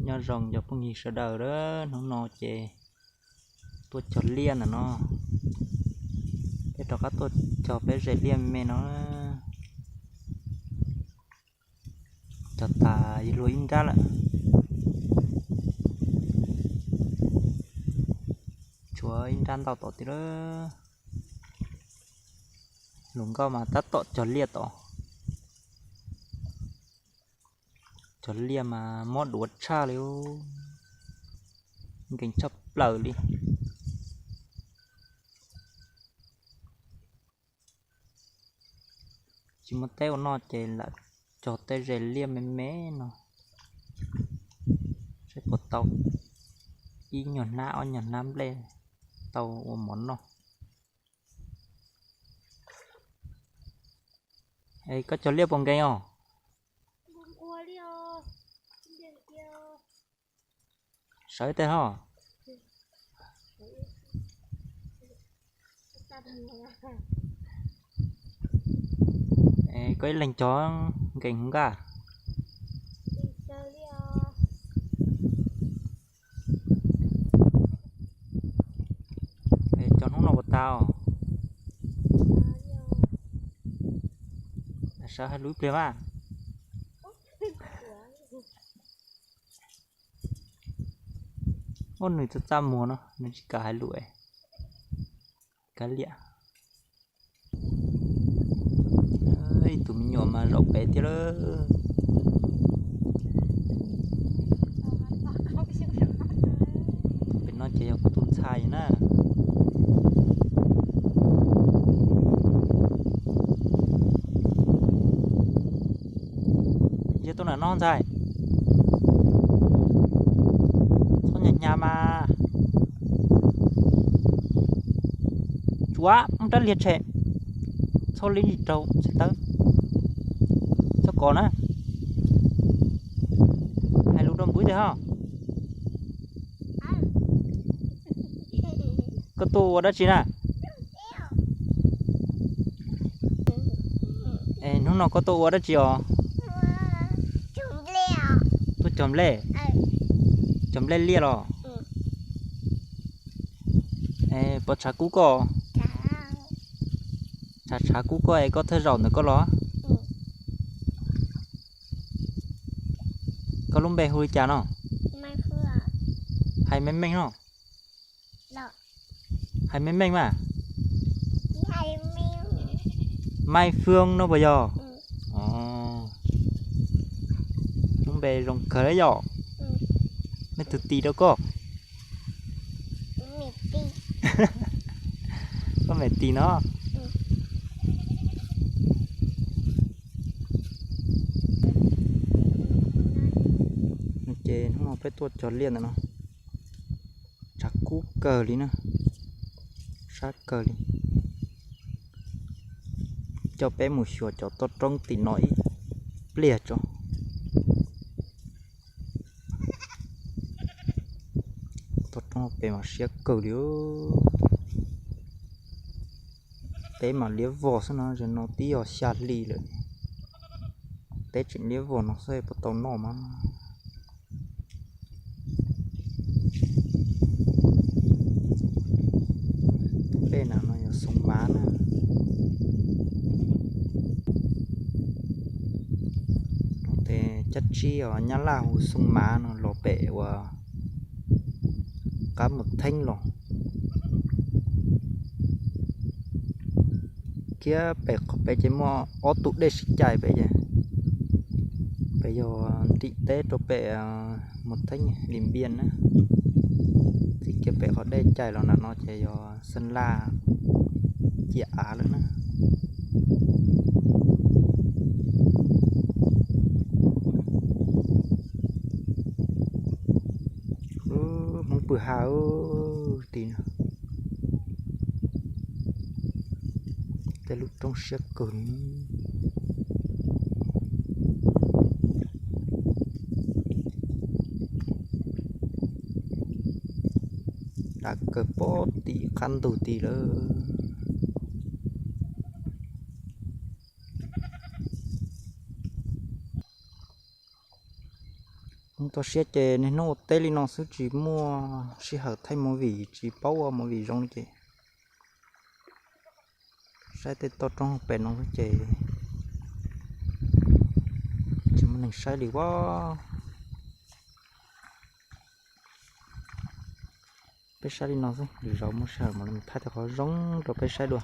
Nyob zoo cov phooj ywg sawv daws, hnub no ces tuaj cog liaj ntawm no, peb rov qab tuaj cog peb ze liaj me no, cog tas yuav luag ib nrab lawm, tshuav ib nrab ntau tom tiag lawm. Hluas nkauj mas tab tom cog liaj tod. Cog liaj mas mob duav tshaj li, nkees tshaj plaws li. Tsis muaj teb ua noj ces lam cog tej ze liaj me me no, seb puas tau ib nyuag hnab ob nyuag hnab nplej tau ua mov noj. Es koj cog liaj puas nkees os? Sawv tej ho. Koj ib leeg cog nkees nqaj. Cog hnub no puas tau? Sawv hais lus ib pliag mas. Ua nws txaj txaj muag no nws tsis kam hais lus. Kav liam. Ib tug me nyuam mas zaum pem thiab lawm. Pem no ces yog kuv tus ntxhais na. Yog tuaj nram no ntxhais, txhob nyas nyas mas. Tsuav muab rab liag tshem, txhob li raug txhais tawb. Txhob kov na. Hais lus rau npwv tiag ho. Koj tuaj ua dab tsi na? Hnub no koj tuaj ua dab tsi os? Tuaj cog nplej. Cog nplej liaj los? Puas tshav kub koj? Tshav tshav kub koj es koj thawj zaum ntawm koj los? Koj lub npe hu li cas no? Hais meej meej no. Hais meej meej mas. Maiv Fwj no puas yog? Lub npe zoo kawg li yom. Nej tus tis rau koj. Koj me tis no. Ces hnub no peb tuaj cog liaj ntawm no. Tshav kub kawg li na, sab kawg li. Coj peb mus xyuas cov toj roob tim no ib pliag tso. Toj roob pem mas siab kawg li. Peb mas liab vog xwb no, zaum no twb yog xya hli lawm. Peb tseem liab vog no xwb puas tau noj mas. Tus dej no no yog Xoo Mav na. Tes cab tsib os, Nyab Laj hu Xoo Mav no, los pem uas qab Mus Theeb los. Thiab pem qhov pem ces muaj ob tug dej sib cais pem ces, pem yog nrim teb rau pem Mus Theeb Lis Npias na. Txij kiag pem qhov dej cais los nram no ces yog Xeeb Laj ciam av lawm na. Hmoob pw ha ti no. Tej lub roob siab kawg li. Dav kawg pog tim qab ntug ti lawm. Hmoob Toj siab ces niaj hnub ua teb li no xwb, tsis muaj sij hawm thaij movie, tsis paub ua movie zoo li ces saib tej toj roob pem no xwb ces tsis muaj neeg saib li as. Peb saib li no xwb, lwm zaus muaj sij hawm mam li thaij tej qhov zoo rau peb saib dua.